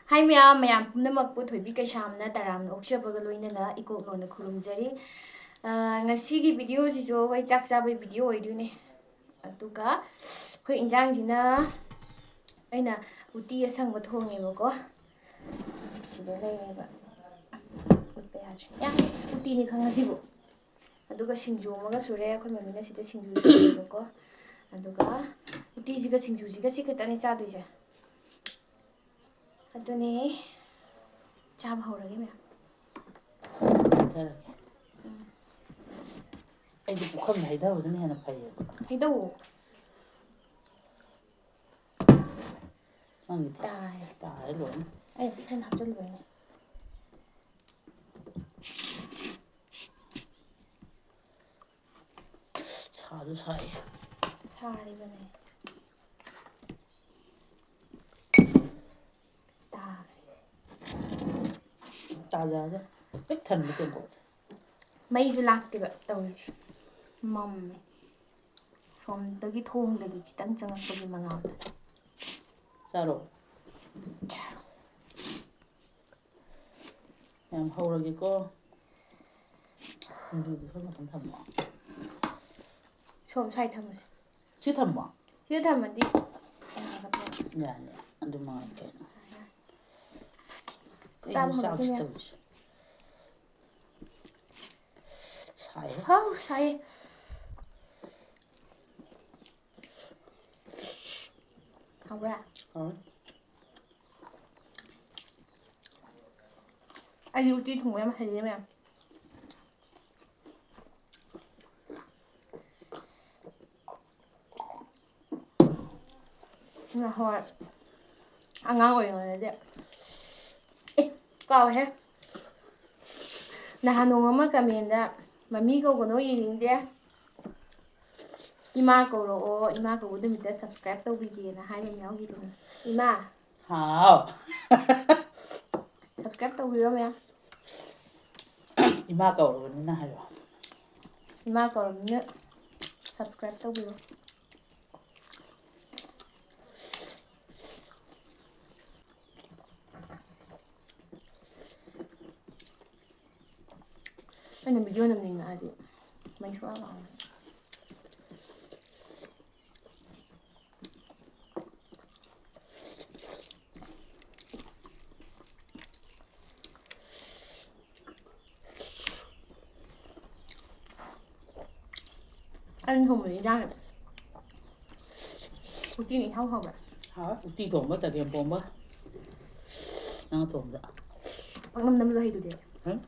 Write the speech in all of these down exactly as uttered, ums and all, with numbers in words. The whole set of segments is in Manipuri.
ꯍꯥꯏ ꯃꯌꯥꯝ, ꯃꯌꯥꯝ ꯄꯨꯝꯅꯃꯛꯄꯨ ꯊꯣꯏꯕꯤ ꯀꯩꯁꯥꯝꯅ ꯇꯔꯥꯝꯅ ꯑꯣꯛꯆꯕꯒ ꯂꯣꯏꯅꯅ ꯏꯀꯣꯛ ꯂꯣꯟꯅ ꯈꯨꯔꯨꯝꯖꯔꯤ꯫ ꯑ, ꯉꯁꯤꯒꯤ video ꯁꯤꯁꯨ ꯑꯩꯈꯣꯏ ꯆꯥꯛ ꯆꯥꯕꯒꯤ video ꯑꯣꯏꯗꯣꯏꯅꯦ꯫ ꯑꯗꯨꯒ ꯑꯩꯈꯣꯏ ꯏꯟꯖꯥꯡꯁꯤꯅ, ꯑꯩꯅ ꯎꯇꯤ ꯑꯁꯪꯕ ꯊꯣꯡꯉꯦꯕꯀꯣ꯫ ꯁꯤꯗ ꯂꯩꯔꯦꯕ꯫ ꯑꯁ, ꯎꯠꯄ ꯌꯥꯗ꯭ꯔꯦ꯫ ꯌꯥꯔꯦ, ꯎꯇꯤꯅꯤ ꯈꯪꯉꯁꯤꯕꯨ꯫ ꯑꯗꯨꯒ ꯁꯤꯡꯖꯨ ꯑꯃꯒ ꯁꯨꯔꯦ꯫ ꯑꯩꯈꯣꯏ ꯃꯃꯤꯅ ꯁꯤꯗ ꯁꯤꯡꯖꯨ ꯁꯨꯔꯦꯕꯀꯣ꯫ ꯑꯗꯨꯒ ꯎꯇꯤꯁꯤꯒ ꯁꯤꯡꯖꯨꯁꯤꯒ ꯁꯤ ꯈꯛꯇꯅꯤ ꯆꯥꯗꯣꯏꯁꯦ꯫ ꯑꯗꯨꯅꯦ, ꯆꯥꯕ ꯍꯧꯔꯒꯦ ꯃꯌꯥꯝ꯫ ꯍꯩꯊꯔꯒꯦ꯫ ꯎꯝ꯫ ꯑꯩꯗꯤ ꯄꯨꯈꯝꯗ ꯍꯩꯊꯕꯗꯨꯅ ꯍꯦꯟꯅ ꯐꯩꯌꯦꯕ꯫ ꯍꯩꯊꯧꯑꯣ꯫ ꯅꯪꯒꯤ ꯇꯥꯔꯦ꯫ ꯇꯥꯔꯦ ꯂꯣꯏꯅ꯫ ꯑꯩ ꯄꯨꯈꯝ ꯍꯥꯞꯆꯤꯜꯂꯨꯕꯩꯅꯦ꯫ ꯁꯥꯁꯨ ꯁꯥꯏ꯫ ꯁꯥꯔꯤꯕꯅꯦ꯫ ꯇꯥꯈ꯭ꯔꯦ꯫ ꯇꯥꯖꯔꯦ꯫ ꯄꯤꯛ ꯊꯟꯕ ꯇꯦꯡꯀꯣꯠꯁꯦ꯫ ꯃꯩꯁꯨ ꯂꯥꯛꯇꯦꯕ ꯇꯧꯔꯤꯁꯦ꯫ ꯃꯝꯃꯦ꯫ ꯁꯣꯝꯗꯒꯤ ꯊꯣꯡꯗꯒꯤ ꯈꯤꯇꯪ ꯆꯪꯉꯛꯄꯒꯤ ꯃꯉꯥꯜꯗ꯫ ꯆꯥꯔꯣ꯫ ꯆꯥꯔꯣ꯫ ꯌꯥꯝ ꯍꯧꯔꯒꯦꯀꯣ꯫ ꯁꯤꯡꯖꯨꯗꯨ ꯁꯣꯝ ꯅꯥꯀꯟ ꯊꯝꯃꯣ꯫ ꯁꯣꯝ ꯁ꯭ꯋꯥꯏ ꯊꯝꯃꯁꯦ꯫ ꯁꯤ ꯊꯝꯃꯣ꯫ ꯁꯤꯗ ꯊꯝꯃꯗꯤ ꯌꯥꯒꯗ꯭ꯔꯣ? ꯌꯥꯅꯤ꯫ ꯑꯗꯨ ꯃꯉꯥꯏ ꯀꯩꯅꯣ꯫ ꯆꯥꯕ ꯀꯩꯅꯣ ꯆꯥꯛꯁꯤ ꯍꯧꯔꯛꯈꯤꯅꯦ꯫ ꯇꯧꯔꯤꯁꯦ? ꯁꯥꯏꯍꯦ꯫ ꯍꯥꯎ, ꯁꯥꯏꯌꯦ꯫ ꯍꯥꯎꯕ꯭ꯔꯥ? ꯍꯥꯎꯋꯦ꯫ ꯑꯩꯗꯤ ꯎꯇꯤ ꯊꯣꯡꯕ ꯌꯥꯝ ꯍꯩꯌꯦ ꯃꯌꯥꯝ꯫ ꯅꯍꯥꯟꯋꯥꯏ ꯑꯉꯥꯡ ꯑꯣꯏꯔꯤꯉꯩꯗꯗꯤ, ꯑꯦ, ꯀꯥꯎꯋꯦꯍꯦ꯫ ꯅꯍꯥꯟ ꯅꯣꯡꯃ ꯑꯃ comment ꯗ "ꯃꯃꯤ ꯀꯧꯒꯅꯣ, ꯌꯦꯡꯅꯤꯡꯗꯦ, ꯏꯃꯥ ꯀꯧꯔꯛꯑꯣ, ꯏꯃꯥ ꯀꯧꯕ ꯅꯨꯃꯤꯠꯇ subscribe ꯇꯧꯕꯤꯒꯦꯅ" ꯍꯥꯏꯕ ꯑꯃ ꯌꯥꯎꯈꯤꯕꯅꯦ꯫ ꯏꯃꯥ! ꯍꯥꯎ꯫ Subscribe ꯇꯧꯕꯤꯔꯣ ꯃꯌꯥꯝ꯫ ꯏꯃꯥ ꯀꯧꯔꯕꯅꯤꯅ ꯍꯥꯏꯌꯣ꯫ ꯏꯃꯥ ꯀꯧꯔꯕꯅꯤꯅ subscribe ꯇꯧꯕꯤꯔꯣ꯫ ꯑꯩꯅ ꯚꯤꯗꯤꯑꯣ ꯅꯝꯅꯤꯡꯉꯛꯑꯗꯤ ꯃꯩ ꯁꯨꯡꯂꯥꯛ ꯂꯥꯛꯑꯣꯏ꯫ ꯑꯩꯅ ꯊꯣꯡꯕꯗꯤ ꯏꯟꯖꯥꯡ ꯎꯇꯤꯅ ꯏꯍꯥꯎ ꯍꯥꯎꯕ꯭ꯔꯥ? ꯍꯥꯎꯋꯦ꯫ ꯎꯇꯤ ꯊꯣꯡꯕ, ꯆꯒꯦꯝ ꯄꯣꯝꯕ꯫ ꯅꯪꯅ ꯊꯣꯡꯕꯗ꯫ ꯄꯥꯛꯅꯝ ꯅꯝꯕꯗꯣ ꯍꯩꯗꯨꯗꯤ꯫ ꯍꯝ?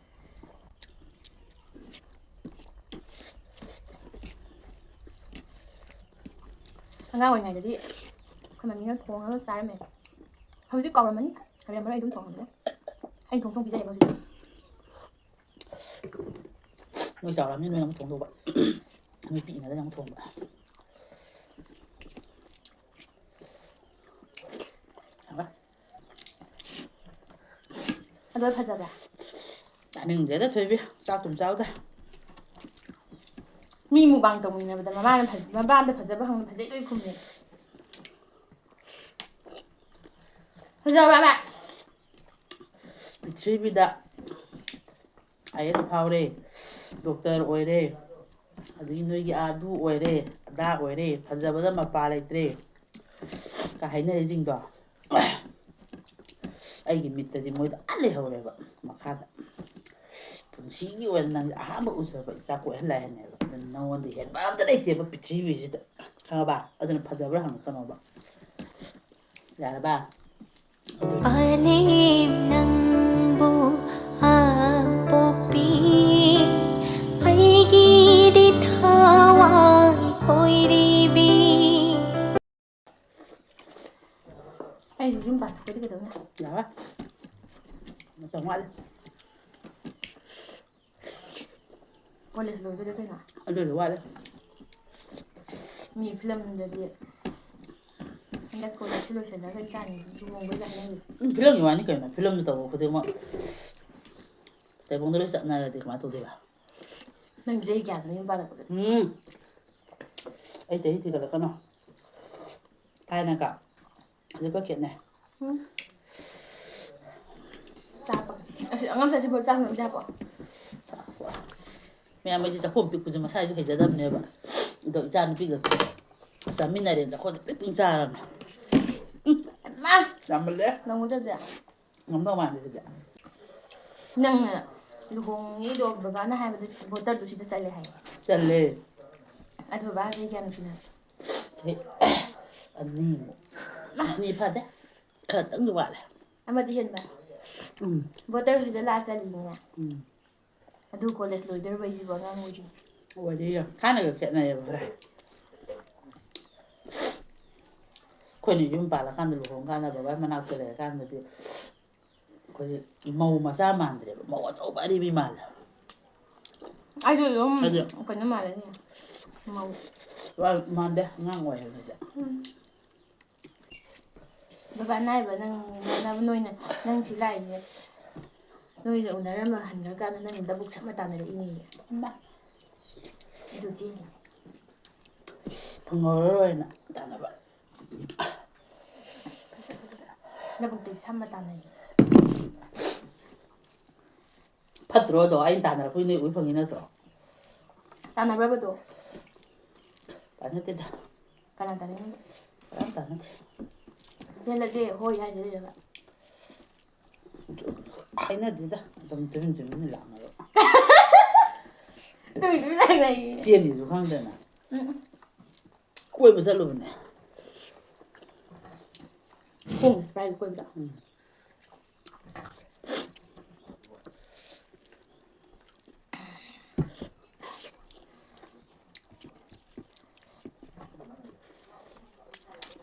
ꯑꯉꯥꯡ ꯑꯣꯏꯔꯤꯉꯩꯗꯗꯤ ꯑꯩꯈꯣꯏ ꯃꯃꯤꯅ ꯊꯣꯡꯉꯒ ꯆꯥꯔꯝꯃꯦ꯫ ꯍꯧꯖꯤꯛ ꯀꯥꯎꯔꯝꯃꯅꯤ꯫ ꯍꯣꯔꯦꯟ ꯃꯔꯛ ꯑꯩ ꯑꯗꯨꯝ ꯊꯣꯡꯉꯝꯃꯦ꯫ ꯑꯩ ꯊꯣꯡ ꯊꯣꯡ ꯄꯤꯖꯔꯦꯕ ꯍꯧꯖꯤꯛꯇꯤ꯫ ꯅꯣꯏ ꯆꯥꯎꯔꯛꯑꯕꯅꯤꯅ ꯅꯣꯏꯅ ꯑꯃꯨꯛ ꯊꯣꯡꯗꯧꯕ꯫ ꯅꯣꯏ ꯄꯤꯛꯏꯉꯩꯗꯅ ꯑꯃꯨꯛ ꯊꯣꯡꯕ꯫ ꯍꯥꯎꯕ? ꯑꯗꯣ ꯐꯖꯕ꯭ꯔꯥ? ꯆꯥꯅꯤꯡꯗꯦꯗ ꯊꯣꯏꯕꯤ, ꯆꯥꯛꯇꯨꯝ ꯆꯥꯎꯗ꯫ ꯃꯤ ꯃꯨꯛꯕꯥꯡ ꯇꯧꯃꯤꯟꯅꯕꯗ ꯃꯃꯥꯅ ꯐꯖ-, ꯃꯄꯥꯝꯗ ꯐꯖꯕ ꯍꯪꯕ ꯐꯖꯩ ꯂꯣꯏ ꯈꯨꯝꯃꯦ꯫ ꯐꯖꯕ꯭ꯔꯕ? ꯄ꯭ꯔꯤꯊꯤꯕꯤꯗ ꯑꯥꯏ ꯑꯦꯁ ꯐꯥꯎꯔꯦ, ꯗꯣꯛꯇꯔ ꯑꯣꯏꯔꯦ, ꯑꯗꯒꯤ ꯅꯣꯏꯒꯤ ꯑꯗꯨ ꯑꯣꯏꯔꯦ, ꯑꯗꯥ ꯑꯣꯏꯔꯦ, ꯐꯖꯕꯗ ꯃꯄꯥ ꯂꯩꯇ꯭ꯔꯦ ꯀ ꯍꯥꯏꯅꯔꯤꯁꯤꯡꯗꯣ, ꯑꯩꯒꯤ ꯃꯤꯠꯇꯗꯤ ꯃꯣꯏꯗꯣ ꯑꯥ ꯂꯩꯍꯧꯔꯦꯕ ꯃꯈꯥꯗ꯫ ꯄꯨꯟꯁꯤꯒꯤ ꯑꯣꯏꯅ ꯅꯪꯁꯦ ꯑꯍꯥꯟꯕ ꯎꯖꯕ ꯏꯆꯥ ꯀꯣꯏꯍꯜꯂꯦ ꯍꯥꯏꯅꯦꯕ꯫ ꯑꯗꯨꯅ ꯅꯉꯣꯟꯗ ꯍꯦꯟꯕ ꯑꯝꯇ ꯂꯩꯇꯦꯕ ꯄ꯭ꯔꯤꯊꯤꯕꯤꯁꯤꯗ, ꯈꯪꯉꯕ? ꯑꯗꯨꯅ ꯐꯖꯕ꯭ꯔꯥ ꯍꯪꯉꯛꯀꯅꯣꯕ, ꯌꯥꯔꯕ? ꯑꯂꯦꯝ ꯅꯪꯕꯨ ꯍꯥꯄꯣꯛꯄꯤ, ꯑꯩꯒꯤꯗꯤ ꯊꯋꯥꯏ ꯑꯣꯏꯔꯤꯕꯤ꯫ ꯑꯩꯁꯨ ꯌꯨꯝ ꯄꯥꯟꯊꯣꯛꯄꯗꯤ ꯀꯩꯗꯧꯅꯤ? ꯌꯥꯔꯣꯏ꯫ ꯃꯇꯝ ꯋꯥꯠꯂꯤ꯫ ꯀꯣꯂꯦꯖ ꯂꯣꯏꯗꯣꯔꯦ ꯀꯩꯅꯣ꯫ ꯑꯗꯨꯗꯤ ꯋꯥꯠꯂꯤ꯫ ꯃꯤ ꯐꯤꯂꯝꯗꯗꯤ ꯍꯟꯗꯛ ꯀꯣꯂꯦꯖꯁꯤ ꯂꯣꯏꯁꯤꯜꯂꯒ ꯏꯆꯥꯅꯤ ꯂꯨꯍꯣꯡꯕꯩꯒ ꯍꯥꯏꯅꯔꯤ꯫ ꯎꯝ, ꯐꯤꯂꯝꯒꯤ ꯋꯥꯅꯤ ꯀꯩꯅꯣ꯫ ꯐꯤꯂꯝꯗ ꯇꯧꯕ ꯈꯨꯗꯤꯡꯃꯛ ꯇꯥꯏꯕꯪꯗ ꯂꯣꯏ ꯆꯠꯅꯔꯗꯤ ꯀꯃꯥꯏꯅ ꯇꯧꯗꯣꯏꯕ? ꯅꯪ ꯆꯍꯤ ꯀꯌꯥꯗꯅꯣ ꯌꯨꯝ ꯄꯥꯜꯂꯛꯄꯗ? ꯎꯝ꯫ ꯑꯩ ꯆꯍꯤ ꯊꯤꯒꯠꯂꯛꯀꯅꯣ꯫ ꯊꯥꯏꯅꯒ ꯍꯧꯖꯤꯛꯀ ꯈꯦꯠꯅꯩ꯫ ꯎꯝ꯫ ꯆꯥꯛꯄ-, ꯑꯁꯤ ꯑꯉꯥꯡ ꯆꯥꯁꯤꯐꯥꯎ ꯆꯥꯛ ꯉꯝꯗꯦ ꯍꯥꯏꯕꯣ? ꯆꯥꯛꯄ-, ꯃꯌꯥꯝ ꯑꯩꯗꯤ ꯆꯥꯛꯈꯣꯝ ꯄꯤꯛꯄꯁꯦ ꯃꯁꯥꯁꯨ ꯍꯩꯖꯗꯕꯅꯦꯕ꯫ ꯑꯗꯣ ꯏꯆꯥ ꯅꯨꯄꯤꯒ ꯆꯥꯃꯤꯟꯅꯔꯦꯅ ꯆꯥꯛꯈꯣꯝꯗꯣ ꯄꯤꯛ ꯄꯤꯛ ꯆꯥꯔꯕꯅꯦ꯫ ꯌꯥꯝꯃꯜꯂꯦ꯫ ꯅꯪꯉꯣꯟꯗꯗꯤ ꯉꯝꯗꯧ ꯃꯥꯟꯗꯦ ꯑꯗꯨꯗꯤ꯫ ꯅꯪꯅ ꯂꯨꯍꯣꯡꯉꯤꯗꯣ ꯕꯕꯥꯅ ꯍꯥꯏꯕꯗ ꯕꯣꯇꯔꯗꯨ ꯁꯤꯗ ꯆꯜꯂꯦ ꯍꯥꯏꯌꯦ꯫ ꯆꯜꯂꯦ꯫ ꯑꯗꯨ ꯕꯕꯥ ꯆꯍꯤ ꯀꯌꯥ ꯅꯨꯡꯁꯤꯅ? ꯆꯍꯤ ꯑꯅꯤꯃꯨꯛ꯫ ꯑꯅꯤ ꯐꯥꯗꯦ꯫ ꯈꯔꯇꯪꯗꯤ ꯋꯥꯠꯂꯦ꯫ ꯑꯃꯗꯤ ꯍꯦꯟꯕ꯫ ꯎꯝ꯫ ꯕꯣꯇꯔꯁꯤꯗ ꯂꯥꯛꯑ ꯆꯜꯂꯤꯅꯤꯅꯦ꯫ ꯎꯝ꯫ ꯑꯗꯨ ꯀꯣꯂꯦꯖ ꯂꯣꯏꯗꯧꯔꯕ ꯑꯩꯁꯤꯕꯨ ꯑꯉꯥꯡ ꯑꯣꯏꯔꯤ꯫ ꯑꯣꯏꯔꯦ ꯌꯦꯡꯉꯣ꯫ ꯊꯥꯏꯅꯒ ꯈꯦꯠꯅꯩꯌꯦꯕ ꯈꯔ꯫ ꯑꯩꯈꯣꯏꯅ ꯌꯨꯝ ꯄꯥꯜꯂꯀꯥꯟꯗ, ꯂꯨꯍꯣꯡꯀꯥꯟꯗ ꯕꯕꯥ ꯃꯅꯥꯛꯇ ꯂꯩꯔꯀꯥꯟꯗꯗꯤ ꯑꯩꯈꯣꯏꯁꯦ ꯃꯧ ꯃꯆꯥ ꯃꯥꯟꯗ꯭ꯔꯦꯕ, ꯃꯧ ꯑꯆꯧꯕ ꯑꯔꯤꯕꯤ ꯃꯥꯜꯂꯦ꯫ ꯑꯩꯁꯨ ꯑꯗꯨꯝ ꯍꯥꯏꯗꯤ ꯀꯩꯅꯣ ꯃꯥꯜꯂꯦꯅꯦ꯫ ꯃꯧ꯫ ꯃꯥꯟꯗꯦ, ꯑꯉꯥꯡ ꯑꯣꯏ ꯍꯥꯏꯕꯗ꯫ ꯎꯝ꯫ ꯕꯕꯥ ꯅꯥꯏꯕ ꯅꯪ ꯅꯣꯏꯅ ꯅꯪ ꯁꯤ ꯂꯥꯛꯏꯁꯦ ꯅꯣꯏꯅ ꯎꯅꯔꯝꯃ ꯍꯟꯈ꯭ꯔꯀꯥꯟꯗ ꯅꯪ ꯂꯧꯕꯨꯛ ꯁꯝꯃ ꯇꯥꯟꯅꯔꯛꯏꯅꯦꯌꯦ꯫ ꯏꯃꯥ꯫ ꯑꯗꯨ ꯆꯦꯜꯂꯤꯅꯦ꯫ ꯐꯪꯍꯧꯔꯔꯣꯏꯅ ꯇꯥꯟꯅꯕ꯫ ꯂꯧꯕꯨꯛꯇꯩ ꯁꯝꯃ ꯇꯥꯟꯅꯩ꯫ ꯐꯠꯇ꯭ꯔꯣ ꯑꯗꯣ? ꯑꯩꯅ ꯇꯥꯟꯅꯔꯛꯄꯩ ꯅꯣꯏ ꯎꯏ ꯐꯪꯉꯤ ꯅꯠꯇ꯭ꯔꯣ? ꯇꯥꯟꯅꯕ꯭ꯔꯕꯗꯣ? ꯇꯥꯟꯅꯗꯦꯗ꯫ ꯀꯅꯥ ꯇꯥꯟꯅꯩꯅꯣ? ꯀꯅꯥꯝ ꯇꯥꯟꯅꯗꯦ꯫ ꯆꯦꯜꯂꯁꯦ ꯍꯣꯏ ꯍꯥꯏꯁꯦ ꯂꯩꯔꯒ꯫ ꯍꯥꯏꯅꯗꯦꯗ꯫ ꯑꯗꯨꯝ ꯇꯨꯃꯤꯟ ꯇꯨꯃꯤꯟꯅ ꯂꯥꯛꯅꯕ꯫ ꯇꯨꯃꯤꯟ ꯇꯨꯃꯤꯟ ꯂꯥꯛꯅꯩꯌꯦ꯫ ꯆꯦꯟꯅꯤꯁꯨ ꯈꯪꯗꯅ꯫ ꯎꯝ꯫ ꯀꯣꯏꯕ ꯆꯠꯂꯨꯕꯅꯦ꯫ ꯈꯣꯡꯅ ꯀꯥꯏꯗ ꯀꯣꯏꯕꯗ? ꯎꯝ꯫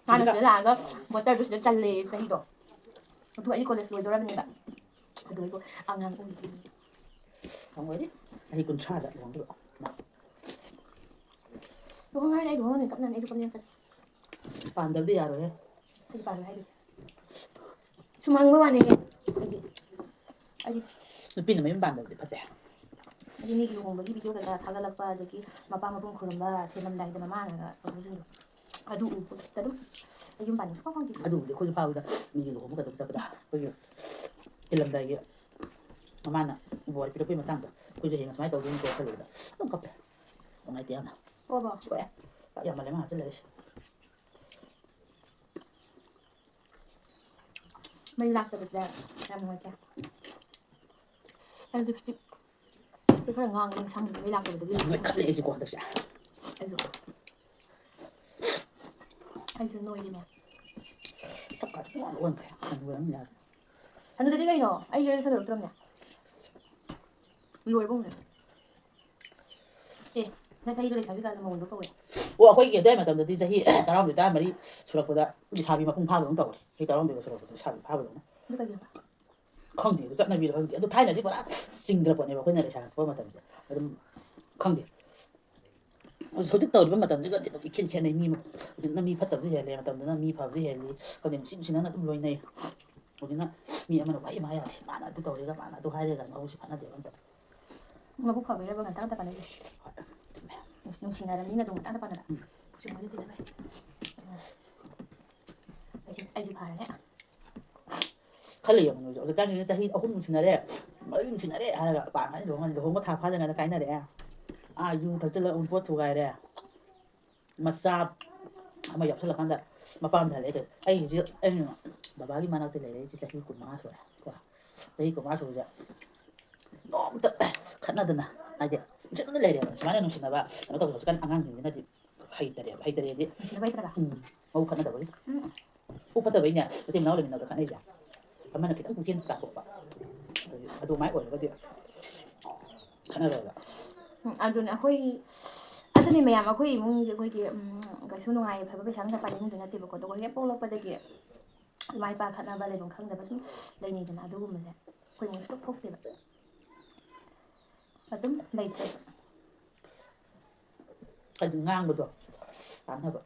ꯃꯥꯅ ꯁꯤꯗ ꯂꯥꯛꯑꯒ ꯕꯣꯇꯔꯗꯨ ꯁꯤꯗ ꯆꯜꯂꯦ ꯆꯍꯤꯗꯣ꯫ ꯑꯗꯨ ꯑꯩ ꯀꯣꯂꯦꯖ ꯂꯣꯏꯗꯣꯔꯕꯅꯦꯕ꯫ ꯑꯗꯨ ꯑꯩꯕꯨ ꯑꯉꯥꯡ ꯑꯣꯏꯔꯤ꯫ ꯑꯉꯥꯡ ꯑꯣꯏꯔꯤ꯫ ꯆꯍꯤ ꯀꯨꯟꯊ꯭ꯔꯥꯗ ꯂꯨꯍꯣꯡꯗꯣꯏꯕ꯫ ꯂꯨꯍꯣꯡꯉꯅꯤ, ꯑꯩ ꯂꯨꯍꯣꯡꯉꯅꯤ, ꯀꯞꯅꯅꯤ, ꯑꯩꯁꯨ ꯀꯞꯅꯤꯡꯉꯛꯀꯅꯤ꯫ ꯄꯥꯟꯗꯕꯗꯤ ꯌꯥꯔꯣꯏꯍꯦ꯫ ꯑꯩꯗꯤ ꯄꯥꯜꯂꯣꯏ ꯍꯥꯏꯗꯨꯗꯤ꯫ ꯁꯨꯝ ꯍꯪꯕ ꯋꯥꯅꯤ꯫ ꯑꯩꯗꯤ, ꯑꯩꯗꯤ ꯅꯨꯄꯤꯅ ꯃꯌꯨꯝ ꯄꯥꯟꯗꯕꯗꯤ ꯐꯠꯇꯦ꯫ ꯑꯩꯗꯤ ꯃꯤꯒꯤ ꯂꯨꯍꯣꯡꯕꯒꯤ ꯚꯤꯗꯤꯑꯣ ꯀꯩꯀꯥ ꯊꯥꯒꯠꯂꯛꯄ, ꯑꯗꯒꯤ ꯃꯄꯥ ꯃꯄꯨꯡ ꯈꯨꯔꯨꯝꯕ, ꯊꯤꯜꯂꯝꯗꯥꯏꯗ ꯃꯃꯥꯅꯒ ꯇꯧꯕꯁꯤꯡꯗꯣ, ꯑꯗꯨ ꯎꯕꯗ ꯑꯗꯨꯝ ꯑꯩ ꯌꯨꯝ ꯄꯥꯟꯅꯤꯡꯕ ꯁꯨꯡꯐꯥꯎ ꯐꯥꯎꯗꯦ꯫ ꯑꯗꯨꯕꯨꯗꯤ ꯑꯩꯈꯣꯏꯁꯨ ꯐꯥꯎꯏꯗ, ꯃꯤꯒꯤ ꯂꯨꯍꯣꯡꯕ ꯀꯩꯗꯧꯕ ꯆꯠꯄꯗ ꯑꯩꯈꯣꯏꯒꯤ ꯊꯤꯜꯂꯝꯗꯥꯏꯒꯤ ꯃꯃꯥꯅ ꯋꯥꯔꯤ ꯄꯤꯔꯛꯄꯒꯤ ꯃꯇꯥꯡꯗꯣ ꯑꯩꯈꯣꯏꯁꯨ ꯍꯌꯦꯡ ꯁꯨꯃꯥꯏꯅ ꯇꯧꯗꯣꯏꯅꯤꯀꯣ ꯈꯜꯂꯨꯕꯗ ꯑꯗꯨꯝ ꯀꯞꯄꯦ꯫ ꯅꯨꯡꯉꯥꯏꯇꯦ ꯌꯥꯝꯅ꯫ ꯑꯣꯕꯣ꯫ ꯁꯣꯛꯑꯦ꯫ ꯆꯥꯛ ꯌꯥꯝꯃꯜꯂꯦ ꯃꯥ ꯍꯥꯞꯆꯤꯜꯂꯛꯏꯁꯦ꯫ ꯃꯩ ꯂꯥꯛꯇꯕꯁꯦ ꯌꯥꯝ ꯅꯨꯡꯉꯥꯏꯇꯦ꯫ ꯑꯩ ꯂꯤꯞꯁꯇꯤꯛꯁꯦ ꯈꯔ ꯉꯥꯡꯉꯦ ꯁꯪꯗꯦ ꯃꯩ ꯂꯥꯛꯇꯕꯗꯒꯤ꯫ ꯌꯥꯝ ꯅꯣꯏꯈꯠꯂꯦ ꯑꯩꯁꯦꯀꯣ ꯍꯟꯗꯛꯁꯦ꯫ ꯑꯩꯁꯨ꯫ ꯑꯩꯁꯨ ꯅꯣꯏꯔꯤꯅꯦ꯫ ꯁꯛꯀꯥꯁꯦ ꯄꯨꯡꯑꯣꯟ ꯑꯣꯟꯈ꯭ꯔꯦ꯫ ꯍꯅꯨꯔꯕꯅꯤꯅ ꯌꯥꯗ꯭ꯔꯦ꯫ ꯍꯅꯨꯗꯗꯤ ꯀꯩꯅꯣ? ꯑꯩ ꯔꯤꯜꯁ ꯍꯜꯂꯛꯇ꯭ꯔꯕꯅꯦ꯫ ꯂꯣꯏꯕ ꯍꯧꯅꯦ꯫ ꯑꯦ, ꯅꯪ ꯆꯍꯤꯗꯣ ꯂꯩꯁꯥꯕꯤ ꯀꯥꯟꯗ ꯃꯧ ꯑꯣꯏꯕ ꯀꯧꯋꯦ꯫ ꯑꯣ, ꯑꯩꯈꯣꯏꯒꯤ ꯑꯗꯨꯋꯥꯏ ꯃꯇꯝꯗꯗꯤ ꯆꯍꯤ ꯇꯔꯥꯍꯨꯝꯗꯣꯏ, ꯇꯔꯥꯃꯔꯤ ꯁꯨꯔꯛꯄꯗ ꯂꯩꯁꯥꯕꯤ ꯃꯄꯨꯡ ꯐꯥꯕꯗꯧꯅ ꯇꯧꯔꯦ꯫ ꯆꯍꯤ ꯇꯔꯥꯍꯨꯝꯗꯣꯏꯒ ꯁꯨꯔꯛꯄꯗ ꯂꯩꯁꯥꯕꯤ ꯐꯥꯕꯗꯧꯅ꯫ ꯑꯗꯨ ꯀꯩꯒꯤꯅꯣ? ꯈꯪꯗꯦ, ꯑꯗꯨ ꯆꯠꯅꯕꯤꯔ ꯈꯪꯗꯦ꯫ ꯑꯗꯨ ꯊꯥꯏꯅꯗꯤ ꯄꯨꯔꯥ ꯆꯤꯡꯗ꯭ꯔ ꯄꯣꯠꯅꯦꯕ ꯑꯩꯈꯣꯏꯅ ꯂꯩꯁꯥꯔꯛꯄ ꯃꯇꯝꯁꯦ꯫ ꯑꯗꯨꯝ ꯈꯪꯗꯦ꯫ ꯍꯧꯖꯤꯛ ꯇꯧꯔꯤꯕ ꯃꯇꯝꯁꯤꯒꯗꯤ ꯑꯗꯨꯝ ꯏꯈꯦꯟ ꯈꯦꯠꯅꯩ꯫ ꯃꯤ ꯑꯃ-, ꯍꯧꯖꯤꯛꯅ ꯃꯤ ꯐꯠꯇꯕꯗꯤ ꯍꯦꯜꯂꯦ, ꯃꯇꯝꯗꯨꯅ ꯃꯤ ꯐꯕꯗꯤ ꯍꯦꯜꯂꯤ꯫ ꯈꯪꯗꯦ, ꯅꯨꯡꯁꯤ ꯅꯨꯡꯁꯤꯅꯅ ꯑꯗꯨꯝ ꯂꯣꯏꯅꯩ꯫ ꯍꯧꯖꯤꯛꯅ ꯃꯤ ꯑꯃꯅ ꯋꯥꯍꯩ ꯑꯃ ꯍꯥꯏꯔꯒ, "ꯁꯤ ꯃꯥꯅ ꯑꯗꯨ ꯇꯧꯔꯦꯒ, ꯃꯥꯅ ꯑꯗꯨ ꯍꯥꯏꯔꯦꯒ" ꯉꯧꯕꯁꯤ ꯐꯠꯅꯗꯦꯕ ꯑꯝꯇ꯫ ꯃꯕꯨꯛ ꯐꯕꯩꯔꯕ ꯉꯟꯇꯥ ꯉꯟꯇꯥ ꯄꯥꯟꯅꯩꯁꯦ? ꯍꯣꯏ, ꯆꯨꯝꯃꯦ꯫ ꯅꯨꯡꯁꯤꯅꯔꯕꯅꯤꯅ ꯑꯗꯨꯝ ꯉꯟꯇꯥ ꯉꯟꯇꯥ ꯄꯥꯟꯅꯕ꯫ ꯎꯝ꯫ ꯄꯨꯛꯆꯦꯜ ꯃꯔꯤ ꯇꯤꯟꯅꯕꯩ꯫ ꯑꯩꯁꯨ, ꯑꯩꯁꯨ ꯐꯔꯦ꯫ ꯈꯜꯂꯦ ꯌꯦꯡꯉꯨ ꯅꯣꯏꯁꯨ, ꯍꯧꯖꯤꯛꯀꯥꯟꯁꯤꯗꯤ ꯆꯍꯤ ꯑꯍꯨꯝ ꯅꯨꯡꯁꯤꯅꯔꯦ, ꯃꯔꯤ ꯅꯨꯡꯁꯤꯅꯔꯦ ꯍꯥꯏꯔꯒ ꯄꯥꯟ ꯍꯥꯏ ꯂꯨꯍꯣꯡꯉꯅꯤ, ꯂꯨꯍꯣꯡꯕ ꯊꯥ ꯐꯥꯗ꯭ꯔꯤꯉꯩꯗ ꯀꯥꯏꯅꯔꯦ꯫ ꯑꯥ, ꯌꯨ ꯊꯛꯆꯜꯂ ꯑꯎꯟꯄꯣꯠ ꯊꯨꯒꯥꯏꯔꯦ, ꯃꯆꯥ ꯑꯃ ꯌꯥꯎꯁꯜꯂꯀꯥꯟꯗ ꯃꯄꯥꯝꯗ ꯍꯜꯂꯛꯑꯦ ꯇꯧꯔꯤꯁꯦ꯫ ꯑꯩ ꯍꯧꯖꯤꯛ ꯑꯩꯅ ꯕꯕꯥꯒꯤ ꯃꯅꯥꯛꯇ ꯂꯩꯔꯛꯏꯁꯦ ꯆꯍꯤ ꯀꯨꯟꯃꯉꯥ ꯁꯨꯔꯦ ꯀꯣ꯫ ꯆꯍꯤ ꯀꯨꯟꯃꯉꯥ ꯁꯨꯕꯁꯦ ꯅꯣꯡꯃꯇ ꯈꯠꯅꯗꯅ, ꯍꯥꯏꯗꯤ ꯅꯨꯡꯁꯤꯅꯅ ꯂꯩꯔꯦꯕ꯫ ꯁꯨꯃꯥꯏꯅ ꯅꯨꯡꯁꯤꯅꯕ ꯀꯩꯅꯣ ꯇꯧꯕ ꯍꯧꯖꯤꯛꯀꯥꯟ ꯑꯉꯥꯡꯁꯤꯡꯁꯤꯅꯗꯤ ꯍꯩꯇꯔꯦꯕ, ꯍꯩꯇꯔꯦꯗꯤ, ꯅꯨꯡꯁꯤꯅꯕ ꯍꯩꯇ꯭ꯔꯕ? ꯎꯝ, ꯃꯕꯨꯛ ꯐꯠꯅꯗꯕꯒꯤ꯫ ꯎꯝ꯫ ꯄꯨꯛ ꯐꯠꯇꯕꯩꯅꯦ ꯃꯇꯩ ꯃꯅꯥꯎ ꯂꯩꯃꯤꯟꯅꯕꯗ ꯈꯠꯅꯩꯁꯦ꯫ ꯑꯃꯅ ꯈꯤꯇꯪ ꯄꯨꯛꯆꯦꯜ ꯆꯥꯎꯊꯣꯛꯄ꯫ ꯑꯗꯨ-, ꯑꯗꯨꯃꯥꯏꯅ ꯑꯣꯏꯔꯒꯗꯤ ꯈꯠꯅꯔꯣꯏꯕ꯫ ꯎꯝ, ꯑꯗꯨꯅꯦ ꯑꯩꯈꯣꯏꯒꯤ, ꯑꯗꯨꯅꯦ ꯃꯌꯥꯝ ꯑꯩꯈꯣꯏ ꯏꯃꯨꯡꯁꯦ ꯑꯩꯈꯣꯏꯒꯤ, ꯎꯝ, ꯀꯩꯁꯨ ꯅꯨꯡꯉꯥꯏ ꯌꯥꯏꯐꯕ ꯄꯩꯁꯥ ꯅꯨꯡꯁꯥ ꯄꯥꯏꯕ ꯏꯃꯨꯡꯗꯤ ꯅꯠꯇꯦꯕꯀꯣ꯫ ꯑꯗꯨꯒ ꯍꯦꯛ ꯄꯣꯛꯂꯛꯄꯗꯒꯤ ꯏꯃꯥ ꯏꯄꯥ ꯈꯠꯅꯕ ꯂꯩꯐꯝ ꯈꯪꯗꯕ ꯑꯗꯨꯝ ꯂꯩꯅꯩꯗꯅ, ꯑꯗꯨꯒꯨꯝꯕꯁꯦ ꯑꯩꯈꯣꯏ ꯏꯃꯨꯡ ꯁꯨꯡꯊꯣꯛ ꯊꯣꯛꯇꯦꯕ꯫ ꯑꯗꯨꯝ ꯂꯩꯇꯦꯕ꯫ ꯑꯗꯨ ꯉꯥꯡꯕꯗꯣ ꯇꯥꯟꯅꯕ꯫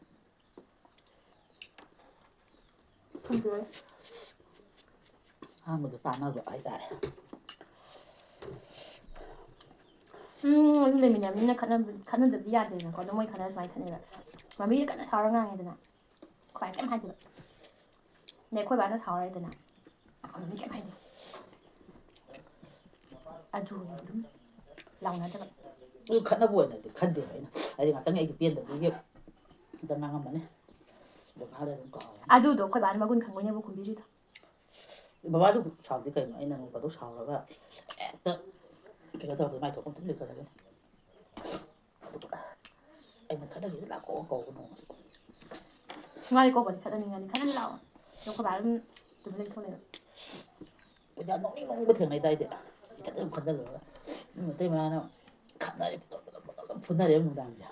ꯈꯪꯗꯦ꯫ ꯉꯥꯡꯕꯗꯣ ꯇꯥꯟꯅꯕ ꯍꯥꯏꯇꯥꯔꯦ꯫ ꯎꯝ, ꯑꯗꯨꯝ ꯂꯩꯃꯤꯟꯅꯕꯅꯤꯅ ꯈꯠꯅꯕ-, ꯈꯠꯅꯗꯕꯗꯤ ꯌꯥꯗꯦꯗꯅꯀꯣ꯫ ꯑꯗꯣ ꯃꯣꯏ ꯈꯠꯅꯔ ꯁꯨꯃꯥꯏꯅ ꯈꯠꯅꯩꯕ꯫ ꯃꯃꯤꯗꯤ ꯀꯟꯅ ꯁꯥꯎꯔ ꯉꯥꯡꯉꯦꯗꯅ꯫ ꯑꯩꯈꯣꯏ ꯀꯩꯝ ꯍꯥꯏꯗꯦꯕ꯫ ꯑꯗꯩ ꯑꯩꯈꯣꯏ ꯕꯥꯅ ꯁꯥꯎꯔꯦꯗꯅ꯫ ꯑꯗꯨꯗꯤ ꯀꯩꯝ ꯍꯥꯏꯗꯦ꯫ ꯑꯗꯨꯅꯤ ꯑꯗꯨꯝ ꯂꯥꯎꯅꯗꯕ꯫ ꯑꯗꯨ ꯈꯠꯅꯕ ꯑꯣꯏꯅꯗꯤ ꯈꯟꯗꯦꯕ ꯑꯩꯅ, ꯍꯥꯏꯗꯤ ꯉꯥꯛꯇꯪ ꯑꯩꯒꯤ ꯄꯦꯟꯗꯕꯒꯤ ꯑꯗꯨꯝ ꯉꯥꯡꯉꯝꯕꯅꯤ, ꯑꯗꯣ ꯉꯥꯏꯍꯥꯛ ꯂꯩꯔ ꯑꯗꯨꯝ ꯀꯥꯎꯔꯦ꯫ ꯑꯗꯨꯗꯣ ꯑꯩꯈꯣꯏ ꯕꯥꯅ ꯃꯒꯨꯟ ꯈꯪꯕꯩꯅꯦꯕꯨ ꯈꯨꯝꯕꯤꯔꯤꯗꯣ꯫ ꯕꯕꯥꯁꯨ ꯁꯥꯎꯗꯤ ꯀꯩꯅꯣ, ꯑꯩꯅ ꯅꯣꯡ ꯐꯥꯗꯣꯛ ꯁꯥꯎꯔꯒ ꯍꯦꯛꯇ ꯀꯩꯅꯣ ꯇꯧꯔꯗꯤ ꯃꯥꯏ ꯊꯣꯛꯄ ꯑꯗꯨꯝ ꯂꯩꯈꯠꯂꯒꯅꯤ꯫ ꯑꯩꯅ ꯈꯠꯅꯒꯦꯗꯤ ꯂꯥꯛꯀꯣ ꯀꯧꯕ ꯅꯣꯡꯃꯁꯨ꯫ ꯃꯥꯗꯤ ꯀꯧꯕꯗꯤ ꯈꯠꯅꯅꯤꯡꯉꯗꯤ ꯈꯠꯅꯅꯤ ꯂꯥꯛꯑꯣ꯫ ꯑꯗꯣ ꯑꯩꯈꯣꯏ ꯕꯥ ꯑꯗꯨꯝ ꯇꯨꯃꯤꯟ ꯂꯩꯊꯣꯛ ꯂꯩꯕ꯫ ꯑꯩꯗꯤ ꯌꯥꯝ ꯅꯣꯛꯅꯤꯡ ꯅꯣꯛꯅꯤꯡꯕ ꯊꯦꯡꯅꯩꯗ ꯑꯩꯗꯤ꯫ ꯏꯊꯟꯇ ꯑꯗꯨꯝ ꯈꯟꯖꯜꯂꯨꯔꯒ ꯃꯤ ꯃꯇꯩ ꯃꯅꯥꯎꯅ ꯈꯠꯅꯔꯦ, ꯄꯨꯡꯇꯧ ꯄꯨꯡꯇꯧ ꯄꯨꯡꯇꯧ ꯐꯨꯅꯔꯦꯕ ꯅꯨꯡꯗꯥꯡꯁꯦ꯫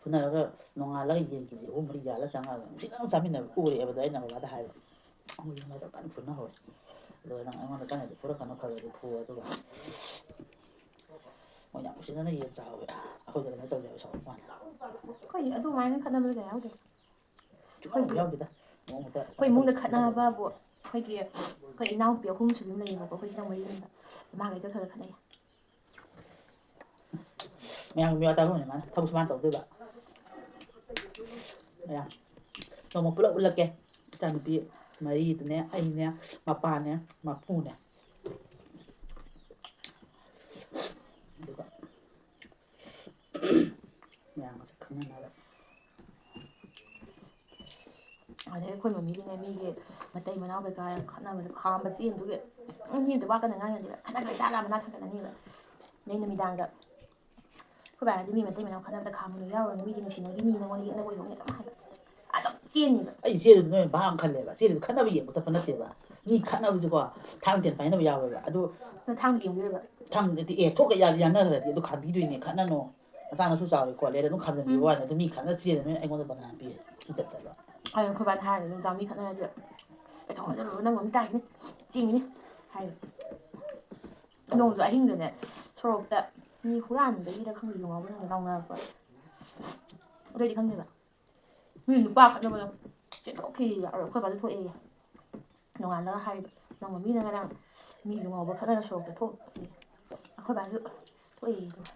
ꯐꯨꯅꯔꯒ ꯅꯣꯡꯉꯥꯜꯂꯒ ꯌꯦꯟ ꯀꯦ ꯖꯤ ꯑꯍꯨꯝ ꯃꯔꯤ ꯌꯥꯜꯂ ꯆꯪꯉꯛꯑꯒ ꯅꯨꯡꯁꯤꯅ ꯑꯗꯨꯝ ꯆꯥꯃꯤꯟꯅꯕ ꯎꯔꯛꯑꯦꯕ꯫ ꯑꯗꯣ ꯑꯩꯅ ꯕꯕꯥꯗ ꯍꯥꯏꯕ, "ꯑꯩꯈꯣꯏ ꯌꯨꯝ ꯃꯩꯗꯣ ꯀꯟꯅ ꯐꯨꯅꯍꯧꯔꯦ꯫ ꯑꯗꯨꯒ ꯅꯪ ꯑꯩꯉꯣꯟꯗ ꯀꯟꯅꯗꯤ ꯐꯨꯔꯛꯀꯅꯨ, ꯈꯔ ꯈꯔꯗꯤ ꯐꯨ, ꯑꯗꯨꯒ ꯃꯣꯏ ꯌꯥꯝ ꯎꯁꯤꯟꯅꯅ ꯌꯦꯟ ꯆꯥꯍꯧꯋꯦ꯫ ꯑꯩꯈꯣꯏꯗ ꯀꯩꯅꯣ ꯇꯧꯗꯦ ꯍꯥꯏꯕ ꯁꯥꯎꯔꯛꯄ ꯋꯥꯅꯤ꯫" ꯑꯩꯈꯣꯏ ꯑꯗꯨꯃꯥꯏꯅ ꯈꯠꯅꯕꯗꯤ ꯀꯌꯥ ꯌꯥꯎꯗꯦ꯫ ꯁꯨꯡꯌꯥꯎ ꯌꯥꯎꯗꯦꯗ꯫ ꯅꯣꯡꯃꯇ ꯑꯩꯈꯣꯏ ꯏꯃꯨꯡꯗ ꯀꯩꯅꯣ ꯇꯧꯗꯦ꯫ ꯈꯠꯅꯕꯕꯨ ꯑꯩꯈꯣꯏꯒꯤ ꯑꯩꯈꯣꯏ ꯏꯅꯥꯎꯄꯤ ꯑꯍꯨꯝ ꯁꯨꯕꯤ ꯑꯃ ꯂꯩꯌꯦꯕꯀꯣ, ꯑꯩꯈꯣꯏ ꯏꯆꯤꯟ ꯏꯅꯥꯎ ꯃꯔꯤ ꯂꯩꯕ꯫ ꯃꯥꯒ ꯑꯩꯒ ꯈꯔ ꯈꯔ ꯈꯠꯅꯩ꯫ ꯃꯌꯥꯝꯒꯤ ꯃꯤꯋꯥ ꯇꯥꯐꯝꯅꯦ ꯃꯥꯅ, ꯊꯕꯛꯁꯨ ꯃꯥꯅ ꯇꯧꯗꯣꯏꯕ꯫ ꯃꯌꯥꯝ ꯅꯣꯡꯃ ꯄꯨꯂꯞ ꯎꯠꯂꯛꯀꯦ꯫ ꯏꯆꯥꯅꯨꯄꯤ ꯃꯔꯤꯗꯨꯅꯦ, ꯑꯩꯅꯦ, ꯃꯄꯥꯅꯦ, ꯃꯄꯨꯅꯦ꯫ ꯑꯗꯨꯒ ꯃꯌꯥꯝꯒꯁꯦ ꯈꯪꯅꯅꯕ꯫ ꯑꯗꯩ ꯑꯩꯈꯣꯏ ꯃꯃꯤꯒꯤꯅꯦ, ꯃꯤꯒꯤ ꯃꯇꯩ ꯃꯅꯥꯎ ꯀꯩꯀꯥ ꯈꯠꯅꯕꯗ ꯈꯥꯝꯕ ꯆꯦꯟꯕꯒꯤ, ꯎꯝ, ꯃꯤ ꯑꯝꯇ ꯋꯥ ꯀꯟꯅ ꯉꯥꯡ ꯌꯥꯗꯦꯕ꯫ ꯈꯠꯅꯈ꯭ꯔ ꯖꯥꯠꯂꯥ ꯃꯅꯥ ꯊꯥꯡꯒꯠꯂꯅꯤꯕ꯫ ꯑꯗꯩ ꯅꯨꯃꯤꯗꯥꯡꯗ ꯑꯩꯈꯣꯏ ꯕꯥꯅꯗꯤ ꯃꯤ ꯃꯇꯩ ꯃꯅꯥꯎ ꯈꯠꯅꯕꯗ ꯈꯥꯝꯃꯨꯅꯨ, ꯌꯥꯎꯔꯨꯅꯨ, ꯃꯤꯗꯤ ꯅꯨꯡꯁꯤꯅꯒꯤꯅꯤ, ꯅꯉꯣꯟꯗ ꯌꯦꯛꯅꯕ ꯑꯣꯏꯍꯧꯅꯤ ꯑꯗꯨꯝ ꯍꯥꯏꯕ꯫ ꯑꯗꯨꯝ ꯆꯦꯟꯅꯤꯕ꯫ ꯑꯩ ꯆꯦꯜꯂꯤꯗꯨ ꯅꯣꯏ ꯚꯥꯞ ꯑꯃ ꯈꯜꯂꯦꯕ꯫ ꯆꯦꯜꯂꯤꯗꯨ ꯈꯠꯅꯕ ꯌꯦꯡꯕ ꯆꯠꯄ ꯅꯠꯇꯦꯕ꯫ ꯃꯤ ꯈꯠꯅꯕꯁꯦꯀꯣ ꯊꯥꯡ ꯇꯦꯟ ꯄꯥꯏꯅꯕ ꯌꯥꯎꯋꯦꯕ꯫ ꯑꯗꯨ ꯅꯪ ꯊꯥꯡꯗꯤ ꯌꯦꯡꯕꯤꯔꯕ? ꯊꯥꯡꯗꯗꯤ ꯑꯦ ꯊꯣꯛꯀ ꯌꯥ-, ꯌꯥꯅꯈ꯭ꯔꯗꯤ ꯑꯗꯨ ꯈꯥꯝꯕꯤꯗꯣꯏꯅꯦ꯫ ꯈꯠꯅꯅꯣ, ꯅꯆꯥꯅꯁꯨ ꯆꯥꯎꯔꯦ ꯈꯣꯠꯂꯦ ꯑꯗꯨꯝ ꯈꯥꯝꯖꯟꯕꯤꯕ ꯋꯥꯅꯤ꯫ ꯑꯗꯨ ꯃꯤ ꯈꯠꯅ ꯆꯦꯜꯂꯦ ꯅꯣꯏ ꯑꯩꯉꯣꯟꯗ ꯕꯗꯅꯥꯝ ꯄꯤꯔꯦ꯫ ꯁꯤ ꯇꯠꯆꯕ꯫ ꯑꯩꯅ ꯑꯩꯈꯣꯏ ꯕꯥꯗ ꯍꯥꯏꯔꯦ, "ꯅꯨꯡꯗꯥꯡ ꯃꯤ ꯈꯠꯅꯔꯗꯤ ꯀꯩꯗꯧ ꯈꯠꯅꯔꯨꯔꯣ, ꯅꯪ ꯑꯗꯨꯝ ꯇꯥꯏꯅꯤ, ꯆꯦꯡꯉꯤꯅꯤ" ꯍꯥꯏꯔꯦ꯫ ꯅꯣꯡꯃꯁꯨ ꯑꯍꯤꯡꯗꯅꯦ ꯁꯣꯔꯣꯛꯇ ꯃꯤ ꯍꯨꯔꯥꯟꯕꯒꯤꯔ ꯈꯪꯗꯦ, ꯌꯨ ꯉꯥꯎꯕꯅ ꯂꯥꯎꯅꯔꯛꯄ꯫ ꯑꯗꯨꯏꯗꯤ ꯈꯪꯗꯦꯕ꯫ ꯃꯤ ꯅꯨꯄꯥ ꯈꯠꯅꯕꯗꯣ ꯆꯦꯟꯊꯣꯛꯈꯤꯕ꯫ ꯑꯗꯣ ꯑꯩꯈꯣꯏ ꯕꯥꯗ ꯊꯣꯛꯑꯦꯌꯦ꯫ ꯅꯣꯡꯉꯥꯜꯂꯒ ꯍꯥꯏꯔꯤꯕ, "ꯅꯪ ꯃꯃꯤꯅ ꯉꯔꯥꯡ ꯃꯤ ꯌꯨ ꯉꯥꯎꯕ ꯈꯠꯅꯔ ꯁꯣꯔꯣꯛꯇ ꯊꯣꯛꯑꯦ꯫" ꯑꯩꯈꯣꯏ ꯕꯥꯁꯨ ꯊꯣꯛꯑꯦꯌꯦ ꯑꯗꯨꯒ꯫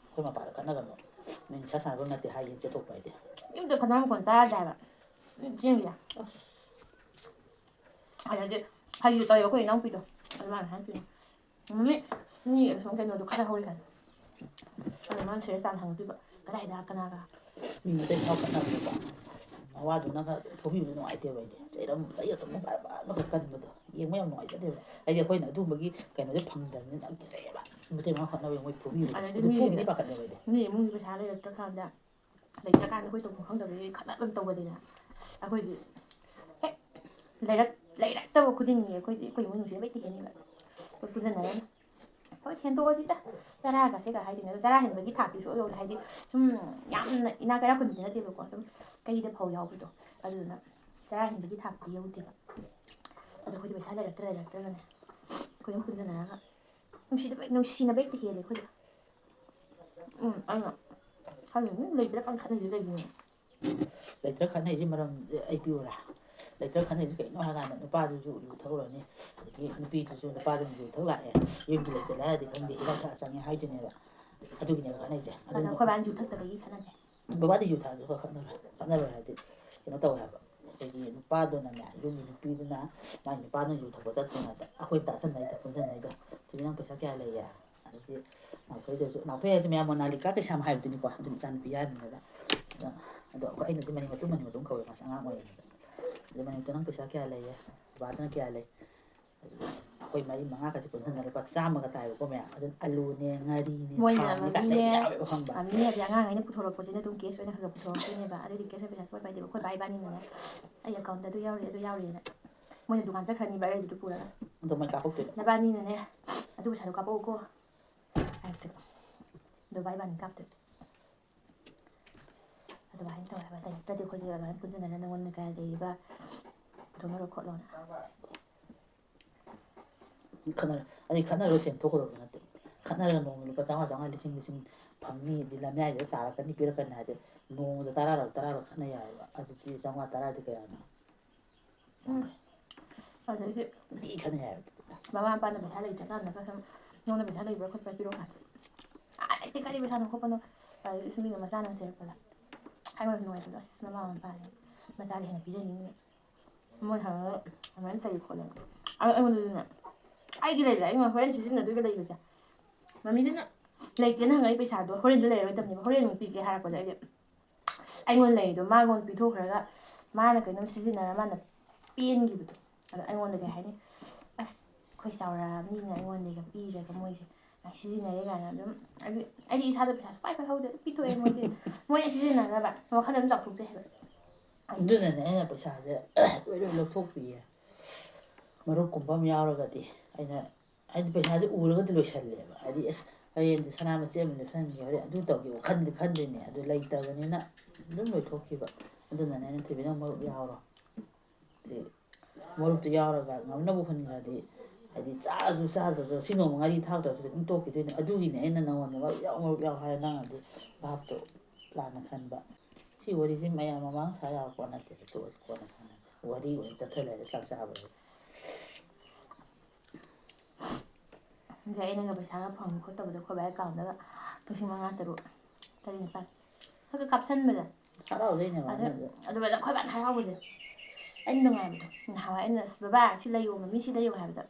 ꯑꯩꯈꯣꯏ ꯃꯄꯥꯗ ꯈꯠꯅꯒꯅꯨ꯫ ꯃꯤ ꯅꯤꯁꯥ ꯁꯥꯟꯅꯕ ꯅꯠꯇꯦ ꯍꯥꯏꯌꯦ ꯆꯦꯟꯊꯣꯛꯄ ꯍꯥꯏꯗꯤ꯫ ꯌꯨꯝꯗ ꯈꯠꯅꯕ ꯃꯈꯣꯟ ꯇꯥꯗꯦ ꯍꯥꯏꯕ꯫ ꯑꯗꯨꯝ ꯆꯦꯟꯈꯤꯕ꯫ ꯑꯗꯩꯗꯤ ꯐꯥꯒꯤ ꯇꯧꯋꯦ ꯑꯩꯈꯣꯏ ꯏꯅꯥꯎꯄꯤꯗꯣ꯫ ꯑꯗꯨ ꯃꯥꯅ ꯍꯥꯏꯔꯛꯇꯣꯏꯅꯦ꯫ ꯃꯤ ꯃꯤ ꯑꯁꯨꯝ ꯀꯩꯅꯣꯗꯣ ꯈꯔ ꯍꯧꯔꯤ ꯀꯥꯟꯗ ꯑꯗꯨ ꯃꯥꯅ ꯁꯦꯔꯤꯌꯁ ꯇꯥꯅ ꯍꯪꯉꯛꯇꯣꯏꯕ, ꯀꯗꯥꯏꯗ ꯀꯅꯥꯒ? ꯃꯤ ꯃꯇꯩ ꯐꯥꯎ ꯈꯠꯅꯕꯗꯀꯣ ꯃꯋꯥꯗꯨꯅꯒ ꯐꯨꯕꯤꯕꯗꯣ ꯅꯨꯡꯉꯥꯏꯇꯦꯕ ꯑꯩꯗꯤ꯫ ꯆꯩꯔꯝ ꯆꯩ ꯑꯆꯨꯝꯕ ꯕꯔ ꯕꯔ ꯕꯔ ꯀꯟꯕꯗꯣ ꯌꯦꯡꯕ ꯌꯥꯝ ꯅꯨꯡꯉꯥꯏꯖꯗꯦꯕ꯫ ꯍꯥꯏꯗꯤ ꯑꯩꯈꯣꯏꯅ ꯑꯗꯨꯝꯕꯒꯤ ꯀꯩꯅꯣꯁꯦ ꯐꯪꯗꯕꯅꯤꯅ ꯌꯥꯝ ꯀꯤꯖꯩꯌꯦꯕ꯫ ꯃꯇꯩ ꯃꯅꯥꯎ ꯈꯠꯅꯕꯗ ꯃꯣꯏ ꯐꯨꯕꯤꯕꯗꯣ꯫ ꯑꯗꯩꯗꯤ ꯑꯗꯨ ꯃꯤ ꯐꯨꯕꯤꯅꯤ ꯄꯥꯈꯠꯂꯦꯕ ꯑꯩꯗꯤ꯫ ꯃꯤ ꯏꯃꯨꯡꯒꯤ ꯄꯩꯁꯥ ꯂꯩꯔꯛꯇ꯭ꯔꯀꯥꯟꯗ, ꯂꯩꯇ꯭ꯔꯀꯥꯟꯗ ꯑꯩꯈꯣꯏ ꯇꯧꯐꯝ ꯈꯪꯗꯕꯒꯤ ꯈꯠꯅꯕ ꯑꯗꯨꯝ ꯇꯧꯒꯜꯂꯤꯗꯅ꯫ ꯑꯩꯈꯣꯏꯗꯤ ꯍꯦꯛ ꯂꯩꯔꯛ-, ꯂꯩꯔꯛꯇꯕ ꯈꯨꯗꯤꯡꯒꯤ ꯑꯩꯈꯣꯏꯗꯤ ꯑꯩꯈꯣꯏ ꯏꯃꯨꯡ ꯅꯨꯡꯁꯤꯅꯕ ꯍꯦꯛꯇ ꯍꯦꯟꯅꯤꯕ꯫ ꯑꯩꯈꯣꯏ ꯄꯨꯟꯁꯤꯟꯅꯔꯒ ꯍꯣꯏ, ꯍꯦꯟꯗꯣꯛꯑꯁꯤꯗ, ꯆꯔꯥꯒꯁꯦꯒ ꯍꯥꯏꯗꯣꯏꯅꯦ꯫ ꯑꯗꯣ ꯆꯔꯥ ꯍꯦꯟꯕꯒꯤ ꯊꯥꯛꯇꯤ ꯁꯨꯡꯌꯧ ꯌꯧꯗꯦ꯫ ꯍꯥꯏꯗꯤ ꯁꯨꯝ ꯌꯥꯝꯅ ꯏꯅꯥꯛ ꯀꯩꯔꯥꯛ ꯈꯨꯟꯕꯗꯤ ꯅꯠꯇꯦꯕꯀꯣ, ꯑꯗꯨꯝ ꯀꯩꯗ ꯐꯧ ꯌꯥꯎꯕꯗꯣ, ꯑꯗꯨꯗꯨꯅ ꯆꯔꯥ ꯍꯦꯟꯕꯒꯤ ꯊꯥꯛꯇꯤ ꯌꯧꯗꯦꯕ꯫ ꯑꯗꯣ ꯑꯩꯈꯣꯏꯗꯤ ꯄꯩꯁꯥ ꯂꯩꯔꯛꯇ꯭ꯔ ꯂꯩꯔꯛꯇ꯭ꯔꯒꯅꯦ ꯑꯩꯈꯣꯏ ꯑꯗꯨꯝ ꯄꯨꯟꯁꯤꯟꯅꯔꯒ ꯅꯨꯡꯁꯤꯗꯕ, ꯅꯨꯡꯁꯤꯅꯕ ꯍꯦꯛꯇ ꯍꯦꯜꯂꯦ ꯑꯩꯈꯣꯏꯗꯤ꯫ ꯎꯝ, ꯑꯩꯅ ꯈꯜꯂꯤꯅꯤ, ꯂꯩꯇ꯭ꯔ ꯀꯥꯟ ꯈꯠꯅꯩꯁꯦ ꯀꯩꯒꯤꯅꯣ? ꯂꯩꯇ꯭ꯔ ꯈꯠꯅꯩꯁꯦ ꯃꯔꯝ ꯑꯩ ꯄꯤꯌꯨꯔꯥ? ꯂꯩꯇ꯭ꯔ ꯈꯠꯅꯩꯁꯦ ꯀꯩꯅꯣ ꯍꯥꯏ ꯀꯥꯟꯗ ꯅꯨꯄꯥꯗꯨꯁꯨ ꯌꯨ ꯊꯛꯎꯔꯅꯤ, ꯑꯗꯒꯤ ꯅꯨꯄꯤꯗꯨꯁꯨ ꯅꯨꯄꯥꯗꯨꯅ ꯌꯨ ꯊꯛ ꯂꯥꯛꯑꯦ, ꯌꯨꯝꯗ ꯂꯩꯇꯦ ꯂꯥꯏꯔꯗꯤ ꯈꯪꯗꯦ, ꯍꯤꯗꯥꯛ ꯊꯛꯑ ꯆꯪꯉꯦ ꯍꯥꯏꯗꯣꯏꯅꯦꯕ꯫ ꯑꯗꯨꯒꯤꯅꯦꯕ ꯈꯠꯅꯩꯁꯦ꯫ ꯑꯗꯨ ꯑꯗꯣ ꯑꯩꯈꯣꯏ ꯕꯥꯅ ꯌꯨ ꯊꯛꯇꯕꯒꯤ ꯈꯠꯅꯗꯦ꯫ ꯕꯕꯥꯗꯤ ꯌꯨ ꯊꯛꯑꯁꯨ ꯈꯔ ꯈꯠꯅꯔꯣꯏ, ꯈꯠꯅꯔꯣꯏ ꯍꯥꯏꯗꯤ ꯀꯩꯅꯣ ꯇꯧꯋꯦ ꯍꯥꯏꯕ꯫ ꯑꯩꯈꯣꯏꯒꯤ ꯅꯨꯄꯥꯗꯨꯅꯅꯦ, ꯌꯨꯝꯒꯤ ꯅꯨꯄꯤꯗꯨꯅ ꯃꯥꯏ ꯅꯨꯄꯥꯗꯨꯅ ꯌꯨ ꯊꯛꯄ ꯆꯠꯇ꯭ꯔꯤꯉꯩꯗ ꯑꯩꯈꯣꯏ ꯇꯥꯁꯟꯅꯩꯗ, ꯄꯨꯟꯁꯟꯅꯩꯗ꯫ "ꯊꯣꯏꯕꯤ, ꯅꯪ ꯄꯩꯁꯥ ꯀꯌꯥ ꯂꯩꯌꯦ?" ꯑꯗꯒꯤ ꯅꯥꯎꯊꯣꯏꯗꯁꯨ, ꯅꯥꯎꯊꯣꯏ ꯍꯥꯏꯁꯦ ꯃꯌꯥꯝ ꯃꯣꯅꯥꯂꯤꯀꯥ ꯀꯩꯁꯥꯝ ꯍꯥꯏꯕꯗꯨꯅꯤꯀꯣ, ꯑꯗꯨꯝ ꯏꯆꯥꯅꯨꯄꯤ ꯌꯥꯏꯃꯅꯦꯕ꯫ ꯑꯗꯣ, ꯑꯗꯣ ꯑꯩꯈꯣꯏ, ꯑꯩꯅꯗꯤ ꯃꯅꯤꯡ ꯃꯇꯨꯡ, ꯃꯅꯤꯡ ꯃꯇꯨꯡ ꯀꯧꯋꯦ, ꯃꯥꯁꯦ ꯑꯉꯥꯡ ꯑꯣꯏꯔꯤꯉꯩꯗ꯫ ꯑꯗꯣ ꯃꯅꯤꯡ ꯃꯇꯨꯡ, "ꯅꯪ ꯄꯩꯁꯥ ꯀꯌꯥ ꯂꯩꯌꯦ? ꯕꯕꯥꯗꯨꯅ ꯀꯌꯥ ꯂꯩ?" ꯑꯩꯈꯣꯏ ꯃꯔꯤ ꯃꯉꯥꯒꯁꯦ ꯄꯨꯟꯁꯤꯟꯅꯔꯒ ꯂꯨꯄꯥ ꯆꯥꯝꯃꯒ ꯇꯥꯏꯕꯀꯣ ꯃꯌꯥꯝ꯫ ꯑꯗꯨꯅ ꯑꯂꯨꯅꯦ, ꯉꯥꯔꯤꯅꯦ, ꯃꯣꯏꯅ ꯊꯥꯎꯅꯦ ꯀꯥꯏꯅ ꯃꯃꯤꯅꯦ, ꯂꯩꯕ ꯌꯥꯎꯋꯦꯕ, ꯈꯪꯕ꯭ꯔꯥ? ꯃꯃꯤꯅꯦ ꯍꯥꯏꯗꯤ ꯑꯉꯥꯡꯈꯩꯅ ꯄꯨꯊꯣꯔꯛꯄꯁꯤꯅ ꯑꯗꯨꯝ ꯀꯦꯁ ꯑꯣꯏꯅ ꯈꯔ ꯈꯔ ꯄꯨꯊꯣꯔꯛꯇꯣꯏꯅꯦꯕ꯫ ꯑꯗꯨꯗꯤ ꯀꯦꯁ ꯑꯣꯏꯅ ꯄꯩꯁꯥ ꯁꯨꯡꯄꯥꯏ ꯄꯥꯏꯗꯦꯕ꯫ ꯑꯩꯈꯣꯏ ꯕꯥ ꯏꯕꯥꯅꯤꯅꯅꯦ, "ꯑꯩ ꯑꯦꯀꯥꯎꯟꯗ ꯑꯗꯨ ꯌꯥꯎꯔꯤ, ꯑꯗꯨ ꯌꯥꯎꯔꯤꯅ", ꯃꯣꯏꯅ ꯗꯨꯀꯥꯟ ꯆꯠꯈ꯭ꯔꯅꯤꯕ ꯑꯔꯩꯕꯗꯨ ꯄꯨꯔꯒ꯫ ꯑꯗꯣ ꯃꯣꯏ ꯀꯥꯞꯄꯛꯇꯣꯏꯕ꯫ "ꯅꯕꯥꯅꯤꯅꯅꯦ, ꯑꯗꯨ ꯄꯩꯁꯥꯗꯣ ꯀꯥꯞꯄꯛꯎꯀꯣ" ꯍꯥꯏꯔꯛꯇꯣꯏꯕ꯫ ꯑꯗꯣ ꯕꯥ ꯏꯕꯥꯅꯤ ꯀꯥꯞꯇꯣꯏꯕ꯫ ꯑꯗꯨꯃꯥꯏꯅ ꯇꯧꯋꯦ ꯍꯥꯏꯕ꯫ ꯂꯩꯔꯛꯇ꯭ꯔꯗꯤ ꯑꯩꯈꯣꯏꯁꯦ ꯑꯗꯨꯃꯥꯏꯅ ꯄꯨꯟꯁꯤꯟꯅꯔ ꯅꯪꯉꯣꯟꯗ ꯀꯌꯥ ꯂꯩꯔꯤꯕ ꯄꯨꯊꯣꯛꯅꯔꯣ ꯈꯣꯠꯂꯣꯅ꯫ ꯈꯠꯅꯔ-, ꯑꯗꯩ ꯈꯠꯅꯔꯒ ꯁꯦꯟ ꯊꯣꯛꯀꯗꯕ ꯅꯠꯇꯦ꯫ ꯈꯠꯅꯔꯒ ꯅꯣꯡꯃ ꯂꯨꯄꯥ ꯆꯥꯝꯃꯉꯥ, ꯆꯥꯝꯃꯉꯥ, ꯂꯤꯁꯤꯡ, ꯂꯤꯁꯤꯡ ꯐꯪꯅꯤ, ꯑꯗꯩ ꯂꯝꯌꯥꯏꯗ ꯇꯥꯔꯛꯀꯅꯤ, ꯄꯤꯔꯛꯀꯅꯤ ꯍꯥꯏꯗꯤ ꯅꯣꯡꯃꯗ ꯇꯔꯥꯔꯛ, ꯇꯔꯥꯔꯛ ꯈꯠꯅ ꯌꯥꯏꯑꯕ꯫ ꯑꯗꯨꯗꯤ ꯆꯥꯝꯃꯉꯥ, ꯇꯔꯥꯗꯤ ꯀꯌꯥꯅꯣ? ꯎꯝ꯫ ꯑꯗꯩꯗꯤ ꯅꯨꯡꯇꯤꯒꯤ ꯈꯠꯅ ꯌꯥꯏꯑꯕ ꯑꯗꯨꯗꯤ꯫ ꯃꯃꯥ ꯃꯄꯥꯅ ꯄꯩꯁꯥ ꯂꯩꯇ꯭ꯔꯀꯥꯟꯗꯒ ꯁꯨꯝ, "ꯅꯉꯣꯟꯗ ꯄꯩꯁꯥ ꯂꯩꯕ꯭ꯔꯥ ꯈꯣꯠꯄ꯭ꯔꯥ ꯄꯤꯔꯛꯑꯣ" ꯍꯥꯏ꯫ "ꯑꯥ, ꯂꯩꯇꯦ, ꯀꯥꯏꯗꯩ ꯄꯩꯁꯥꯅꯣ ꯈꯣꯠꯄꯅꯣ?" ꯑꯗꯩ ꯏꯁ, ꯃꯤꯅ ꯃꯆꯥꯅ ꯆꯩꯔꯛꯄꯗ ꯑꯩꯉꯣꯟꯗ ꯅꯨꯡꯉꯥꯏꯇꯕꯗꯣ, ꯑꯁ, ꯃꯃꯥ ꯃꯄꯥꯅꯦ ꯃꯆꯥꯗꯤ ꯍꯦꯟꯅ ꯄꯤꯖꯅꯤꯡꯉꯤꯅꯦ꯫ ꯃꯣꯏ ꯍꯪꯉꯒ ꯑꯗꯨꯃꯥꯏꯅ ꯆꯩ ꯈꯣꯠꯂꯦ꯫ ꯑꯗꯣ ꯑꯩꯉꯣꯟꯗꯗꯤꯅꯦ, ꯑꯩꯗꯤ ꯂꯩꯔꯦ, ꯑꯩꯉꯣꯟꯗ ꯍꯣꯔꯦꯟ ꯁꯤꯖꯤꯟꯅꯗꯣꯏꯕ ꯂꯩꯕꯁꯦ꯫ ꯃꯃꯤꯗꯨꯅ ꯂꯩꯇꯦꯅ ꯍꯪꯉꯛꯏ ꯄꯩꯁꯥꯗꯣ ꯍꯣꯔꯦꯟꯗꯣ ꯂꯩꯔꯔꯣꯏꯗꯕꯅꯦꯕ, ꯍꯣꯔꯦꯟ ꯑꯃꯨꯛ ꯄꯤꯒꯦ ꯍꯥꯏꯔꯛꯄꯗ ꯑꯩꯗꯤ ꯑꯩꯉꯣꯟꯗ ꯂꯩꯔꯤꯗꯣ ꯃꯥꯉꯣꯟꯗ ꯄꯤꯊꯣꯛꯈ꯭ꯔꯒ ꯃꯥꯅ ꯀꯩꯅꯣꯝ ꯁꯤꯖꯤꯟꯅꯔ ꯃꯥꯅ ꯄꯦꯟꯈꯤꯕꯗꯣ꯫ ꯑꯗꯣ ꯑꯩꯉꯣꯟꯗ ꯀꯩ ꯍꯥꯏꯅꯤ, ꯑꯁ ꯑꯩꯈꯣꯏ ꯆꯥꯎꯔꯛꯑꯕꯅꯤꯅ ꯑꯩꯉꯣꯟꯗꯒ ꯄꯤꯔꯒ ꯃꯣꯏꯁꯦ ꯁꯤꯖꯤꯟꯅꯔꯦ ꯀꯥꯏꯅ ꯑꯗꯨꯝ ꯍꯥꯏꯗꯤ ꯑꯩꯗꯤ ꯏꯁꯥꯗ ꯄꯩꯁꯥ ꯁꯨꯄꯥꯏ ꯄꯥꯏꯍꯧꯗꯦ, ꯄꯤꯊꯣꯛꯑꯦ ꯃꯣꯏꯗꯤ꯫ ꯃꯣꯏꯅ ꯁꯤꯖꯤꯟꯅꯈ꯭ꯔꯕ ꯋꯥꯈꯜ ꯑꯗꯨꯝ ꯆꯥꯎꯊꯣꯛꯆꯩ ꯍꯥꯏꯕ꯫ ꯑꯗꯨꯅꯅꯦ ꯑꯩꯅ ꯄꯩꯁꯥꯁꯦ ꯂꯣꯏ ꯂꯣꯏ ꯂꯧꯊꯣꯛꯄꯤꯌꯦ꯫ ꯃꯔꯨꯞꯀꯨꯝꯕ ꯑꯃ ꯌꯥꯎꯔꯒꯗꯤ ꯑꯩꯅ ꯍꯥꯏꯗꯤ ꯄꯩꯁꯥꯁꯦ ꯎꯔꯒꯗꯤ ꯂꯣꯏꯁꯜꯂꯦꯕ꯫ ꯍꯥꯏꯗꯤ ꯑꯁ ꯍꯌꯦꯡꯗꯤ ꯁꯅꯥ ꯃꯆꯦꯠ ꯑꯃ ꯂꯦꯞꯁꯟꯒꯦ ꯍꯣꯔꯦꯟ ꯑꯗꯨ ꯇꯧꯒꯦ ꯋꯥꯈꯜꯗꯤ ꯈꯟꯗꯣꯏꯅꯦ, ꯑꯗꯨ ꯂꯩꯇꯕꯅꯤꯅ ꯑꯗꯨꯝ ꯂꯣꯏꯊꯣꯛꯈꯤꯕ꯫ ꯑꯗꯨꯅꯅꯦ ꯑꯩꯅ ꯊꯣꯏꯕꯤ ꯅꯪ ꯃꯔꯨꯞ ꯌꯥꯎꯔꯣ꯫ ꯁꯤ ꯃꯔꯨꯞꯇꯨ ꯌꯥꯎꯔꯒ ꯉꯝꯅꯕ ꯍꯨꯟꯈ꯭ꯔꯗꯤ ꯍꯥꯏꯗꯤ ꯆꯥꯔꯁꯨ ꯆꯥꯗ꯭ꯔꯁꯨ ꯁꯤ ꯅꯣꯡꯃ ꯉꯥꯔꯤ ꯊꯥꯛꯇ꯭ꯔꯁꯨ ꯑꯗꯨꯝ ꯇꯣꯛꯈꯤꯗꯣꯏꯅꯦ꯫ ꯑꯗꯨꯒꯤꯅꯦ ꯑꯩꯅ ꯅꯉꯣꯟꯗ ꯃꯔꯨꯞ ꯌꯥꯎ ꯃꯔꯨꯞ ꯌꯥꯎ ꯍꯥꯏꯔ ꯅꯪꯅꯗꯤ ꯚꯥꯞꯇꯣ ꯂꯥꯟꯅ ꯈꯟꯕ꯫ ꯁꯤ ꯋꯥꯔꯤꯁꯤ ꯃꯌꯥꯝ ꯃꯃꯥꯡ ꯁꯥ ꯌꯥꯕ ꯄꯣꯠ ꯅꯠꯇꯦ꯫ ꯇꯣꯛꯑꯁꯤ, ꯀꯣꯟꯅ ꯁꯥꯟꯅꯁꯤ꯫ ꯋꯥꯔꯤ ꯑꯣꯏꯅ ꯆꯠꯊ ꯂꯩꯔꯦ ꯆꯥꯛ ꯆꯥꯕꯗ꯫ ꯑꯗꯩ ꯑꯩꯅꯒ ꯄꯩꯁꯥꯒ ꯐꯪꯕ ꯈꯣꯠꯇꯕꯗꯣ ꯑꯩꯈꯣꯏ ꯕꯥ ꯑꯦꯀꯥꯎꯟꯗꯒ ꯂꯤꯁꯤꯡ ꯃꯉꯥ, ꯇꯔꯨꯛ, ꯇꯔꯦꯠ, ꯅꯤꯄꯥꯜ ꯈꯔ ꯈꯔ ꯀꯥꯞꯁꯟꯕꯗ꯫ ꯍꯔꯥꯎꯗꯣꯏꯅꯦꯕ ꯑꯗ ꯑꯗꯨꯗꯣ꯫ ꯑꯗꯨꯃꯥꯏꯅ ꯑꯩꯈꯣꯏ ꯕꯥꯅ ꯍꯔꯥꯎꯕꯁꯦ ꯑꯩꯅ ꯅꯨꯡꯉꯥꯏꯕꯗꯣ꯫ ꯅꯍꯥꯟꯋꯥꯏ ꯑꯩꯅ "ꯑꯁ ꯕꯕꯥ ꯁꯤ ꯂꯩꯌꯣ, ꯃꯃꯤ ꯁꯤ ꯂꯩꯌꯣ" ꯍꯥꯏꯕꯗ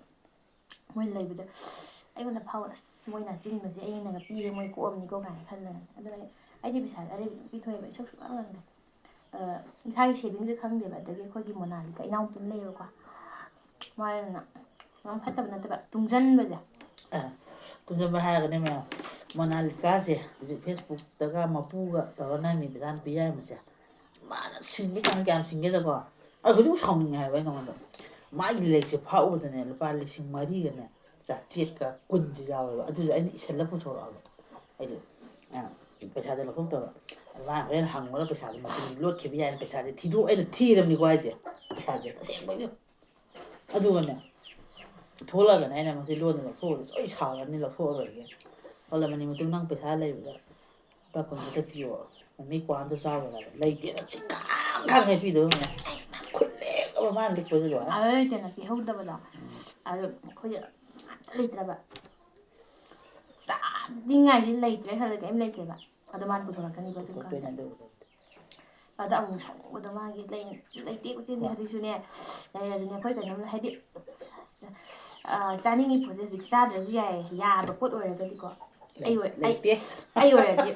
ꯃꯣꯏꯅ ꯂꯩꯕꯗ ꯑꯩꯉꯣꯟꯗ ꯐꯥꯎꯕ "ꯑꯁ ꯃꯣꯏꯅ ꯑꯆꯤꯟꯕꯁꯦ ꯑꯩꯅꯒ ꯄꯤꯔꯦ ꯃꯣꯏ ꯀꯣꯛꯑꯝꯅꯤꯀꯣ" ꯀꯥꯏꯅ ꯈꯜꯂꯒ꯫ ꯑꯗꯨꯅ ꯑꯩ, ꯑꯩꯗꯤ ꯄꯩꯁꯥꯁꯦ ꯑꯔꯩꯕ ꯑꯗꯨꯝ ꯄꯤꯊꯣꯛꯑꯦꯕ, ꯑꯩ ꯁꯨꯛ ꯁꯨꯛ ꯉꯥꯡ ꯉꯥꯡꯗꯦ꯫ ꯑ, ꯏꯁꯥꯒꯤ ꯁꯦꯚꯤꯡꯁꯦ ꯈꯪꯗꯦꯕ꯫ ꯑꯗꯒꯤ ꯑꯩꯈꯣꯏꯒꯤ ꯃꯣꯅꯥꯂꯤꯀꯥ ꯏꯅꯥꯎꯄꯤ ꯑꯃ ꯂꯩꯌꯦꯕꯀꯣ, ꯃꯥꯅ ꯌꯥꯝ ꯐꯠꯇꯕ ꯅꯠꯇꯕ ꯇꯨꯡꯖꯟꯕꯁꯦ꯫ ꯑ, ꯇꯨꯡꯖꯟꯕ ꯍꯥꯏꯔꯒꯅꯦ ꯃꯌꯥꯝ, ꯃꯣꯅꯥꯂꯤꯀꯥꯁꯦ ꯍꯧꯖꯤꯛ ꯐꯦꯁꯕꯨꯛꯇꯒ ꯃꯄꯨꯒ ꯇꯧꯔ ꯅꯝꯃꯤ ꯃꯆꯥꯅꯨꯄꯤ ꯌꯥꯏꯃꯁꯦ, ꯃꯥꯅ ꯁꯤꯡꯕ ꯆꯥꯡ ꯀꯌꯥꯝ ꯁꯤꯡꯒꯦꯗꯀꯣ꯫ ꯑꯩ ꯍꯧꯖꯤꯛ ꯁꯥꯎꯅꯤꯡꯉꯦ ꯍꯥꯏꯕ ꯑꯩ ꯅꯉꯣꯟꯗ꯫ ꯃꯥꯒꯤ ꯂꯥꯏꯔꯤꯛꯁꯦ ꯐꯥꯛꯎꯕꯗꯅꯦ ꯂꯨꯄꯥ ꯂꯤꯁꯤꯡ ꯃꯔꯤꯒꯅꯦ ꯆꯥꯇ꯭ꯔꯦꯠꯀ ꯀꯨꯟꯁꯦ ꯌꯥꯎꯋꯦꯕ꯫ ꯑꯗꯨꯁꯨ ꯑꯩꯅ ꯏꯁꯜꯂ ꯄꯨꯊꯣꯔꯛꯑꯕ꯫ ꯍꯥꯏꯗꯤ, ꯑ, ꯄꯩꯁꯥꯗꯣ ꯂꯧꯊꯣꯛꯇꯕ꯫ ꯑꯗꯨ ꯃꯥꯅ ꯍꯣꯔꯦꯟ ꯍꯪꯕꯗ ꯄꯩꯁꯥꯁꯦ ꯃꯆꯤꯟ ꯂꯣꯠꯈꯤꯕ ꯌꯥꯏꯅ ꯄꯩꯁꯥꯁꯦ ꯊꯤꯗꯣꯛ-, ꯑꯩꯅ ꯊꯤꯔꯕꯅꯤꯀꯣ ꯍꯥꯏꯁꯦ꯫ ꯄꯩꯁꯥꯁꯦ ꯇꯁꯦꯡꯕꯩꯗꯣ꯫ ꯑꯗꯨꯒꯅꯦ, ꯊꯣꯛꯂꯛꯑꯒꯅꯦ ꯑꯩꯅ ꯃꯁꯤ ꯂꯣꯟꯅ ꯂꯧꯊꯣꯛꯑꯒ ꯂꯣꯏ ꯁꯥꯎꯔꯅꯤ, ꯂꯧꯊꯣꯛꯑꯔꯣꯏꯒꯦ꯫ ꯈꯣꯠꯂꯝꯃꯅꯤ ꯃꯇꯨꯡ ꯅꯪ ꯄꯩꯁꯥ ꯂꯩꯕꯗ ꯂꯨꯄꯥ ꯀꯨꯟ ꯈꯛꯇ ꯄꯤꯌꯣ꯫ ꯃꯤ ꯀ꯭ꯋꯥ ꯑꯝꯇ ꯆꯥꯎꯕ ꯍꯥꯏꯕ ꯂꯩꯇꯦꯅ ꯆꯤꯡꯈꯥꯡ ꯈꯥꯡ ꯍꯦꯛ ꯄꯤꯗꯕ ꯃꯌꯥꯝ꯫ ꯈꯨꯠꯂꯦꯛ ꯑꯃ ꯃꯥꯅ ꯂꯤꯛꯄꯁꯦ ꯂꯣꯏꯔꯦ꯫ ꯑꯗꯨ ꯂꯩꯇꯅ ꯄꯤꯍꯧꯗꯕꯗꯣ꯫ ꯎꯝ꯫ ꯑꯗꯨ ꯑꯩꯈꯣꯏꯗꯤ ꯑꯝꯇ ꯂꯩꯇ꯭ꯔꯕ꯫ ꯆꯥꯅꯤꯡꯉꯥꯏꯗꯤ ꯂꯩꯇ꯭ꯔꯦ ꯈꯜꯂ ꯀꯩꯝ ꯂꯩꯇꯦꯕ꯫ ꯑꯗꯣ ꯃꯥꯅ ꯄꯨꯊꯣꯔꯛꯀꯅꯤꯕ ꯑꯗꯨꯝ ꯄꯨꯊꯣꯛꯇꯣꯏꯅꯦ ꯀꯥꯟꯗ꯫ ꯑꯗꯨꯕꯨꯗꯤ꯫ ꯑꯗ ꯑꯃꯨꯛ ꯁꯥꯎꯅꯤꯡꯕꯗꯣ ꯃꯥꯒꯤ ꯂꯩ-, ꯂꯩꯇꯦ ꯈꯣꯠꯇꯦ ꯍꯣꯏ꯫ ꯍꯧꯖꯤꯛꯁꯨꯅꯦ, ꯂꯩꯔꯁꯨꯅꯦ ꯑꯩꯈꯣꯏ ꯀꯩꯅꯣꯝ ꯍꯥꯏꯗꯤ ꯑ, ꯆꯥꯅꯤꯡꯉꯤ ꯄꯣꯠꯁꯦ ꯍꯧꯖꯤꯛ ꯆꯥꯗ꯭ꯔꯁꯨ ꯌꯥꯏ, ꯌꯥꯕ ꯄꯣꯠ ꯑꯣꯏꯔꯒꯗꯤꯀꯣ꯫ ꯑꯩ ꯑꯣꯏ- ꯑꯩ- ꯂꯩꯇꯦ꯫ ꯑꯩ ꯑꯣꯏꯔꯗꯤ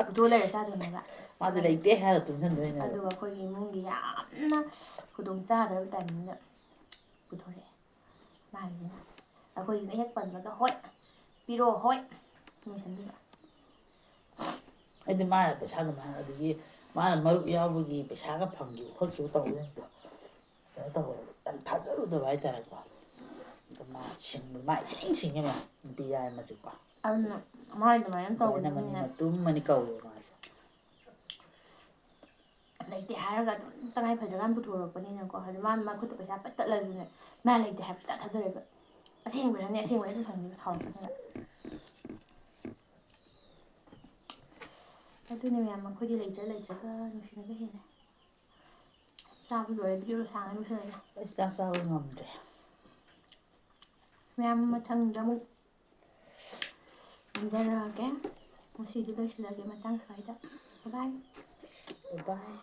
ꯄꯨꯊꯣꯛꯑ ꯂꯩꯔ ꯆꯥꯗꯣꯏꯅꯦꯕ꯫ ꯃꯥꯗꯤ ꯂꯩꯇꯦ ꯍꯥꯏꯔ ꯇꯨꯡꯁꯟꯗꯣꯏꯅꯦꯕ꯫ ꯑꯗꯨꯒ ꯑꯩꯈꯣꯏꯒꯤ ꯏꯃꯨꯡꯒꯤ ꯌꯥꯝꯅ ꯈꯨꯗꯣꯡ ꯆꯥꯗ꯭ꯔꯕ ꯇꯥꯏꯃꯤꯡꯗ ꯄꯨꯊꯣꯔꯛꯑꯦ ꯃꯥꯒꯤꯁꯤꯅ꯫ ꯑꯩꯈꯣꯏꯒꯤꯅ ꯍꯦꯛ ꯄꯟꯕꯒ "ꯍꯣꯏ, ꯄꯤꯔꯛꯑꯣ, ꯍꯣꯏ" ꯂꯣꯏꯁꯟꯗꯣꯏꯕ꯫ ꯑꯩꯗꯤ ꯃꯥꯅ ꯄꯩꯁꯥ ꯑꯗꯨꯃꯥꯏꯅ, ꯑꯗꯒꯤ ꯃꯥꯅ ꯃꯔꯨꯞ ꯌꯥꯎꯕꯒꯤ ꯄꯩꯁꯥꯒ ꯐꯪꯈꯤꯕ ꯈꯣꯠꯈꯤꯕ ꯇꯧꯕꯁꯤꯡꯗꯣ ꯀꯩꯅꯣ ꯇꯧꯕ, ꯌꯥꯝ ꯊꯥꯖꯔꯨꯗꯕ ꯍꯥꯏꯇꯥꯔꯦꯀꯣ꯫ ꯑꯗꯣ ꯃꯥ ꯁꯤꯡꯕ, ꯃꯥ ꯏꯁꯤꯡ ꯁꯤꯡꯉꯦ ꯃꯥ, ꯅꯨꯄꯤ ꯌꯥꯏꯃꯁꯦꯀꯣ꯫ ꯑꯗꯨꯅ ꯃꯥꯏ ꯑꯗꯨꯃꯥꯏꯅ ꯂꯣꯏꯅ ꯃꯅꯤ ꯇꯧꯕꯅꯤꯅ ꯃꯇꯨꯝ ꯃꯅꯤ ꯀꯧꯋꯦꯕ ꯃꯥꯁꯦ꯫ ꯂꯩꯇꯦ ꯍꯥꯏꯔꯒ ꯑꯗꯨꯝ ꯇꯉꯥꯏ ꯐꯗ꯭ꯔꯀꯥꯟ ꯄꯨꯊꯣꯔꯛꯄꯅꯤꯅꯀꯣ꯫ ꯍꯥꯏꯗꯤ ꯃꯥ ꯃꯈꯨꯠꯇ ꯄꯩꯁꯥ ꯄꯠ ꯇꯠꯂꯁꯨꯅꯦ, ꯃꯥ ꯂꯩꯇꯦ ꯍꯥꯏꯕ ꯁꯨꯡꯊꯥ ꯊꯥꯖꯔꯣꯏꯕ꯫ ꯑꯁꯦꯡꯕꯩꯔꯅꯦ, ꯑꯁꯦꯡꯕꯩꯔ ꯑꯗꯨꯝ ꯍꯪꯉꯦꯕ ꯁꯥꯎꯔꯛꯄꯗꯨꯗ꯫ ꯑꯗꯨꯅꯦ ꯃꯌꯥꯝ, ꯑꯩꯈꯣꯏꯗꯤ ꯂꯩꯇ꯭ꯔ ꯂꯩꯇ꯭ꯔꯒ ꯅꯨꯡꯁꯤꯅꯕ ꯍꯦꯜꯂꯦ꯫ ꯆꯥꯕ ꯂꯣꯏꯔꯦ, ꯚꯤꯗꯤꯑꯣ ꯁꯥꯡꯅ ꯂꯣꯏꯁꯤꯜꯂꯒꯦ꯫ ꯑꯩ ꯆꯥꯛ ꯆꯥꯕ ꯉꯝꯗ꯭ꯔꯦ꯫ ꯃꯌꯥꯝ ꯃꯊꯪꯗ ꯑꯃꯨꯛ ꯅꯝꯖꯔꯛꯑꯒꯦ꯫ ꯉꯁꯤꯗꯤ ꯂꯣꯏꯁꯤꯜꯂꯒꯦ ꯃꯇꯥꯡ ꯁ꯭ꯋꯥꯏꯗ꯫ ꯕꯥꯏ꯫ ꯕꯥꯏ꯫